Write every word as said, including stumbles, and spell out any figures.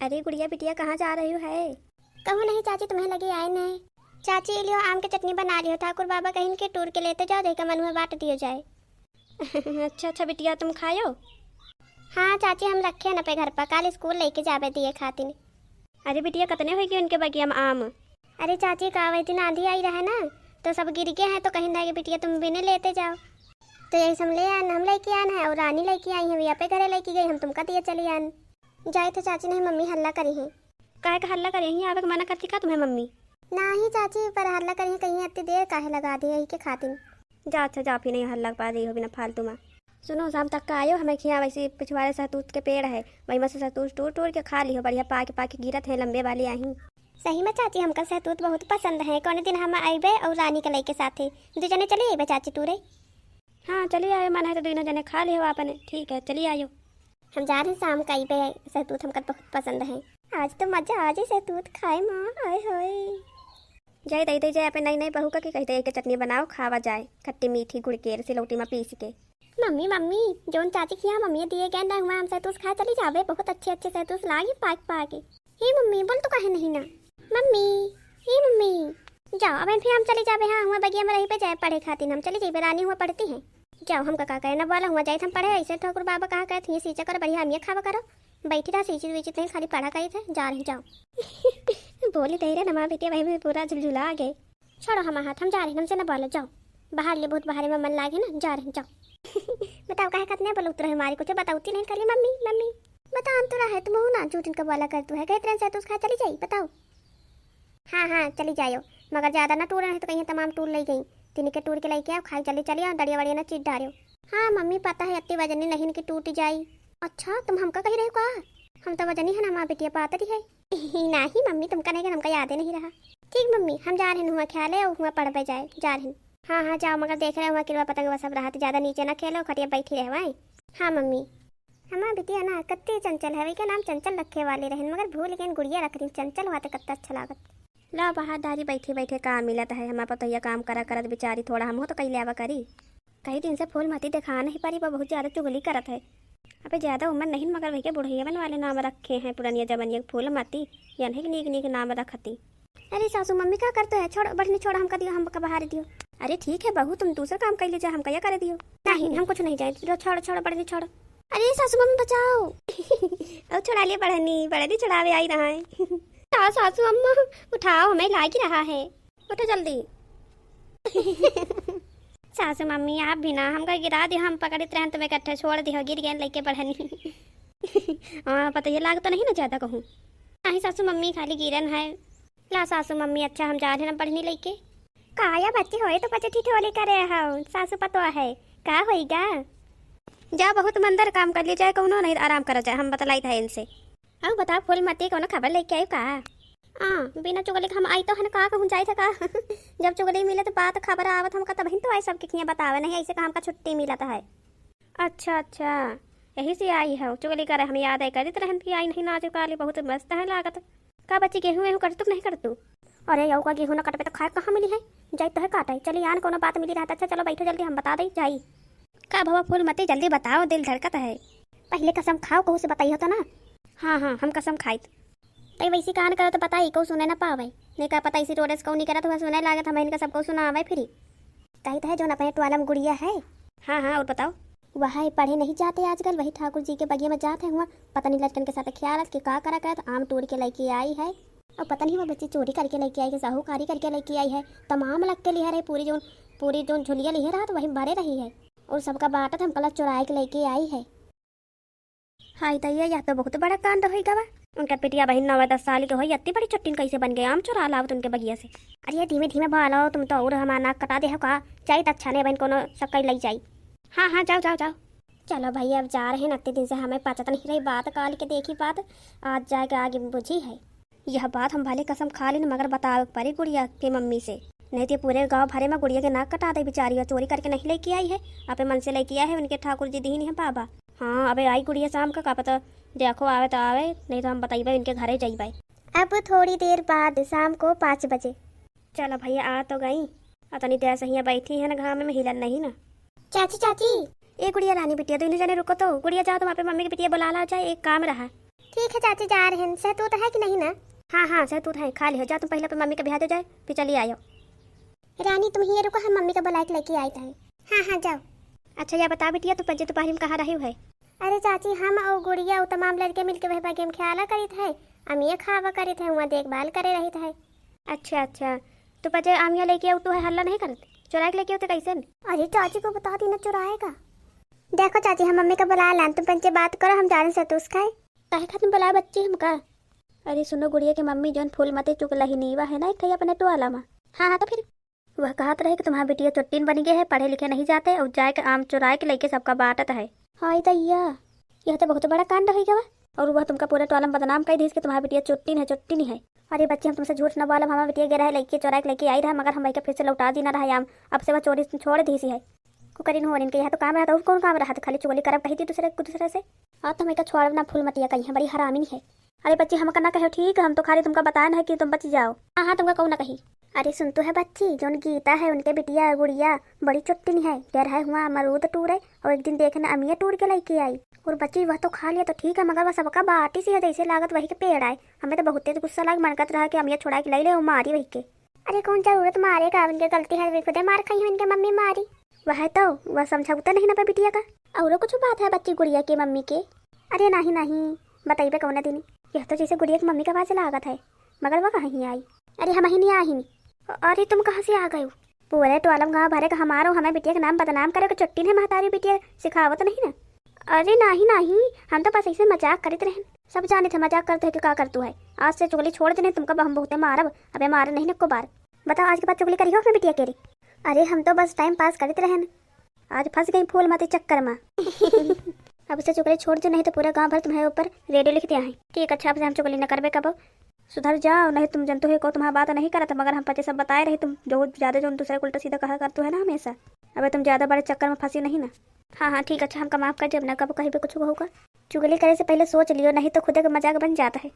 अरे गुड़िया बिटिया, कहाँ जा रही हो है? कहूँ नहीं चाची, तुम्हें लगे आए नहीं। चाची, ये लियो आम के चटनी बना लियो, ठाकुर बाबा कहिन के टूर के लेते जाओ, जेका मन हुआ बाँट दियो जाए। अच्छा अच्छा बिटिया, तुम खायो? हाँ चाची, हम रखे न पे घर पर, काल स्कूल लेके जाबे दिए खातिन। अरे बिटिया, कतने होइगे उनके बगिया में आम? अरे चाची, का वही दिन आंधी आई रहे ना, तो सब गिर गए हैं, तो कहिन रहे कि बिटिया तुम बिने लेते जाओ, तो यही से हम ले आन, हम लेके आन है और रानी लेके आई है, वे अपने घरे लेके गई, हम तुमका दिए चली आन। जाए तो चाची, नहीं मम्मी हल्ला करी है। काहे का हल्ला करी है? आवे के मना करती का तुम्हें मम्मी? नाही चाची, पर हल्ला करी है, कहीं इतनी देर काहे लगा दे यही के खातिन। जा अच्छा जा, फिर नहीं हल्ला पा रही हो बिना फालतू में। सुनो, शाम तक का आयो, हमें खिया वैसे पिछवाड़े सहतूत के पेड़ है, वही में से सहतूत टूर टूर के खा लियो, बढ़िया पाके पाके गिरत है, लंबे वाली आही। सही में चाची, हमका सहतूत बहुत पसंद है, कौन दिन हम अइबे और रानी के लेके साथे, दू जने चली अइबे चाची टूरे। हाँ चली आयो, मन है तो दोनों जने खा लियो आपने। ठीक है, चली आयो। हम जा रहे शाम का अइबे, सहतूत हमका बहुत पसंद है। आज तो मजा आ जाए सहतूत खाए माँ, आय होय। जाए दे दे जाए अपने नई नई बहू का कि कह दे के चटनी बनाओ, खावा जाए खट्टी मीठी गुड़ के सिलौटी में पीस के। मम्मी, मम्मी, जौन चाची खिया मम्मी दिए गए ना हुआ, हम सहतूस खाए चली जावे, बहुत अच्छे अच्छे सहतूस लागे पाक पाके। हे मम्मी, बोल तो काहे नहीं ना? मम्मी, हे मम्मी, जाओ अब फिर हम चली जावे, हाँ हुआ बगिया में रही पे जाए पढ़े खातिर, हम चली जाइबे, रानी हुआ पढ़ती है। जाओ हमका का करे ना बोला हुआ, जाइत हम पढ़े, ऐसे ठाकुर बाबा कहा करे थी सींचा करो बढ़िया, हम ये खावा करो, बैठी रहा सींची वींची, तुम खाली पढ़ा करी थे, जा रही जाओ। बोली दे रे नमा बेटिया, वही में पूरा झुलझुला आ गए। छोड़ो हमार हाथ, हम जा रहे, हमसे ना बोलो, जाओ। बाहर ले बहुत बाहर में मन लागे ना, जा रहे, जाओ। बताओ काहे कतने बोलत रहे मारी, कुछ बताउती नहीं, खाली मम्मी, मम्मी। बता हम तो रहे, तुम हो ना, झूठ इनका बोला कर तू है, गए तरह से तू खा चली जाई, बताओ। हाँ, हाँ, चली जायो, मगर ज्यादा ना टूर रहे तो कहीं तमाम टूर ले गई। तिनके टूर के लेके आओ, खाई चली चली आओ, दड़िया वड़िया ना चीट डारियो। हाँ मम्मी, पता है, अत्ती वजनी नहीं कि टूट जाई। अच्छा, तुम हमका कही रहे का? हम तो वजनी है ना माँ बिटिया, पातरी है। नाही मम्मी, तुमका नहीं, हमका याद ही नहीं रहा। ठीक मम्मी, हम जा रहे हुआ ख्याल है, हुआ पढ़बे जाए, जा रहे। हाँ, हाँ, जाओ, मगर देख रहे हुआ किरवा पतंगवा सब रहत, ज्यादा नीचे ना खेलो, खटिया बैठी रहवाए। हाँ मम्मी। हमार बिटिया ना कत्ती चंचल है, वही के नाम चंचल रखे वाले रहन, मगर भूल गए गुड़िया रख दी, चंचल हुआ तो कत्ता अच्छा लागत। ला बहारदारी, बैठे बैठे का मिलत है, हमार पतोहिया काम करा करत बेचारी, थोड़ा हमहू तो कई लेवा करी। कई दिन से फूलमती देखा नहीं पारी, बा बहुत ज्यादा चुगली करत है। अबे ज्यादा उम्र नहीं, मगर वही के बुढ़ियवन वाले नाम रखे हैं, पुरनिया जमानिया के फूलमती, यनहे के नीक नीक नाम रखती। अरे सासू मम्मी का करते है, छोड़ बढ़नी, छोड़, हमका दियो, हमका बहार दियो। अरे ठीक है बहू, तुम दूसरा काम कर लीजिए, हमका यह कर दियो। नहीं, हम कुछ नहीं जाए, लो छोड़, छोड़ बढ़नी, छोड़। अरे सासू मम्मी बचाओ। अब छुड़ा लिए बढ़नी, बढ़नी छुड़ावे आई रहा है। उठाओ सासू अम्मा, उठाओ, हमें लाग ही रहा है, उठो जल्दी। सासू मम्मी आप भी ना हमका गिरा दियो, हम पकड़ित रहन तुम्हें इकट्ठे छोड़ दियो, गिर गए लेके बढ़नी। हाँ पता ये लाग तो नहीं ना ज्यादा कहूँ। नहीं सासू मम्मी, खाली गिरन है। ला सासू मम्मी, अच्छा हम जा रहे ना बढ़नी लेके। काया बच्चे होए तो पचे ठिठोली करे हो, सासू पतोह है, का होइगा? जा बहुत मंदर काम कर ली जाए, कौनो नहीं आराम करा जाए, हम बतलाई था इनसे। अब बताओ फूलमती, कौनो खबर लेके आई का? आ, बिना चुगली के हम आई तो हन, का कहूँ जाए था का? जब चुगली मिले तो बात खबर आवत हमका, तबहिन तो आई सबके खिया बतावे, नहीं ऐसे का हमका छुट्टी मिलत है। अच्छा अच्छा, यही से आई है चुगली करे, हम याद आई करित रहन कि आई नहीं नाच काली, बहुत मस्त है लागत। का बच्ची, गेहूँ वेहूँ कटतू कि नहीं कटतू? अरे यऊ का गेहूँ न कटबे तो खाए कहाँ मिली है, जाई तो है काटे, चली आन कोनो बात मिली रहत। अच्छा चलो बैठो जल्दी, हम बता दई जाई। का भवा फूलमती, जल्दी बताओ, दिल धड़कत है। पहले कसम खाओ, कहू से बताई हो तो ना। हाँ हाँ, हम कसम खाइत। तई वैसी कान करो तो बताई, कहू सुने ना पावे, नहीं का पता इसी रोडे से कहू निकरत हुआ सुने लागत, हम इनका सब कहू सुनावे फिरी। कही तो है जौन अपने टोला में गुड़िया है। हाँ हाँ, और बताओ। वह है पढ़े नहीं जाते आजकल, वही ठाकुर जी के बगिया में जात है हुआ, पता नहीं लड़कन के साथ खेलत के का करा करत, आम तोड़ के लेके आई है। और पता नहीं वो बच्ची चोरी करके लेके आई है, साहूकारी करके लेके आई है। तमाम लग के लिहा रहे, पूरी जौन, पूरी जौन झुलिया लिहे रहा तो वही भरे रही है। और सबका बाटत हम कला चुराए के लेके आई है। हाय दैया, यह तो बहुत बड़ा कांड होई गवा। उनका पिटिया बहिन नौ दस साल के होई, इतनी बड़ी चट्टिन कैसे बन गई, आम चुरा लावत उनके बगिया से। अरे धीमे धीमे बोलो तुम तो, और हमारा नाक कटा दे हो का? जाई त अच्छा नहीं बहन, कोनो सक्कई लई जाई। हाँ हाँ, जाओ जाओ जाओ। चलो भैया, अब जा रहे हैं, इतने दिन से हमें पचत नहीं रही बात, काल के देखी बात, आज जाके आगे बुझी है। यह बात हम भले कसम खा लेन, मगर बतावे के पड़ी गुड़िया के मम्मी से, नहीं तो पूरे गांव भरे में गुड़िया के नाक कटा दे बेचारी, और चोरी करके नहीं लेके आई है, अपने मन से लेके आई है, उनके ठाकुर जी दीन है बाबा। हाँ, अबे आई गुड़िया शाम का, का पता, देखो आवे तो आवे, नहीं तो हम बताइबे, इनके घरे जाइबे। अब थोड़ी देर बाद शाम को पाँच बजे। चलो भैया, आ तो गई। अतनी देर से हियाँ बैठी है ना, घाम में हिलन नहीं ना। चाची, चाची। ए गुड़िया रानी बिटिया, दोनों जने रुको तो। गुड़िया जाओ, तुम अपने मम्मी के बिटिया बुला ला जाए, एक काम रहा। ठीक है चाची, जा रहे हैं। सहतूत है कि नहीं ना? हाँ, हाँ, सहतूत है, खा लियो। जा तुम पहले अपन मम्मी के बिहार जाए, फिर चली आयो। रानी, तुम हिये रुको, हम मम्मी के बुलाए के लेके आइत है। हाँ, हाँ, जाओ। अच्छा, या बता बिटिया, तू पंचे दोपहरी में कहाँ रही है? अरे चाची, हम और गुड़िया उ तमाम लड़के मिलके वह गेम खेला करित है, अमिया खावा करित है, वहाँ देखभाल करे रहित है। अच्छा, अच्छा, तो पंचे अमिया लेके आऊ, तू है हल्ला नहीं करत, चुराए के लेके आऊ तो कैसे न? अरे चाची को बता दी ना चुराएगा। देखो चाची, हम मम्मी का बुला लान, तुम पंचे बात करो, हम जा रहे हैं सतूस खाए। काहे खातिर बुलाए बच्ची हमका? अरे सुनो गुड़िया के मम्मी, जौन फूलमती चुगलहिनीवा है ना एक ठे अपने टोला में। हाँ, हाँ, तो फिर? वह कहत रहे कि तुम्हार बिटिया चुट्टीन बनी गए है, पढ़े लिखे नहीं जाते और जाए के आम चुराए के लेके सबका बांटत है। हाय दैया, यह तो बहुत बड़ा कांड हो गवा। और वह तुमका पूरे टोला में बदनाम कर दीस कि तुम्हार बिटिया चुट्टीन है, चुट्टीन है। अरे बच्ची, हम तुमसे झूठ न बोलब, हमार बिटिया गे रहे, लेके चुराए के लेके आई रहा, मगर हम वही के फिर से लौटा दी ना रहा आम। अब से वह चोरी छोड़ दीसी है। कुकरिन होरिन के यह तो काम रहता, और कौन काम रहता, खाली चुगली करब कही थी दूसरे को दूसरे से। हाँ, तो हम एका छोड़ब ना फूलमतिया, कही है बड़ी हरामी है। अरे बच्ची, हमका ना कहो ठीक, हम तो खाली तुमका बताए ना है कि तुम बच जाओ। हाँ, हाँ, तुमका कहू ना कही। अरे सुन तो है बच्ची, जौन गीता है उनके बिटिया गुड़िया बड़ी चुट्टिन है, डर है हुआ अमरूद टूरे और एक दिन देखे ना अमिया टूर के लेके आई। और बच्ची वह तो खा लिया तो ठीक है, मगर वह सबका बाटी सी है जैसे लागत वही के पेड़ आए। हमें तो बहुत तेज गुस्सा लाग, मन करत रहा कि अमिया छुड़ा के ले ले और मारी वही के। अरे कौन जरूरत मारे का, उनके गलती है, वे खुदे मार खाई है, उनके मम्मी मारी। वह तो, वह समझौता नहीं ना बा बिटिया का। औरो कुछ बात है बच्ची गुड़िया के मम्मी के? अरे नहीं नहीं, बताइबे कौन दिन। यह तो जैसे गुड़िया की मम्मी के आवाज लागत है, मगर वह कहीं आई। अरे हम ही नहीं आई नहीं। अरे तुम कहाँ से आ गए हो? पूरे टोलम गाँव भरे का हमारो, हमें बिटिया के नाम बदनाम करे के चुट्टी है महतारी बिटिया सिखावत नहीं ना। अरे नाही नाही, हम तो बस ऐसे मजाक करित रहन। सब जाने थे मजाक करते है कि का करतू है। आज से चुगली छोड़ देने तुमका, हम बहुते मारब। अबे मारे नहीं नको बार। बताओ आज के बाद चुगली करियो अपने बिटिया के रे। अरे हम तो बस टाइम पास करित रहन। आज फंस गई फूलमती चक्कर में। अब से चुगली छोड़ दो, नहीं तो पूरा गांव भर तुम्हारे ऊपर रेडियो लिख दिया है। ठीक, अच्छा, अब से हम चुगली न करबे कबो। सुधर जाओ, नहीं तुम जनतु है को तुम्हारा बात नहीं करत, मगर हम पचे सब बताए रही तुम जो ज्यादा जो दूसरे को उल्टा सीधा कहा करतू है ना हमेशा। अबे तुम ज्यादा बड़े चक्कर में फंसी नहीं ना। हाँ हाँ ठीक, अच्छा हमका माफ कर देब ना, कब कहीं पे कुछ होगा। चुगली करे से पहले सोच लियो, नहीं तो खुदे का मजाक बन जाता है।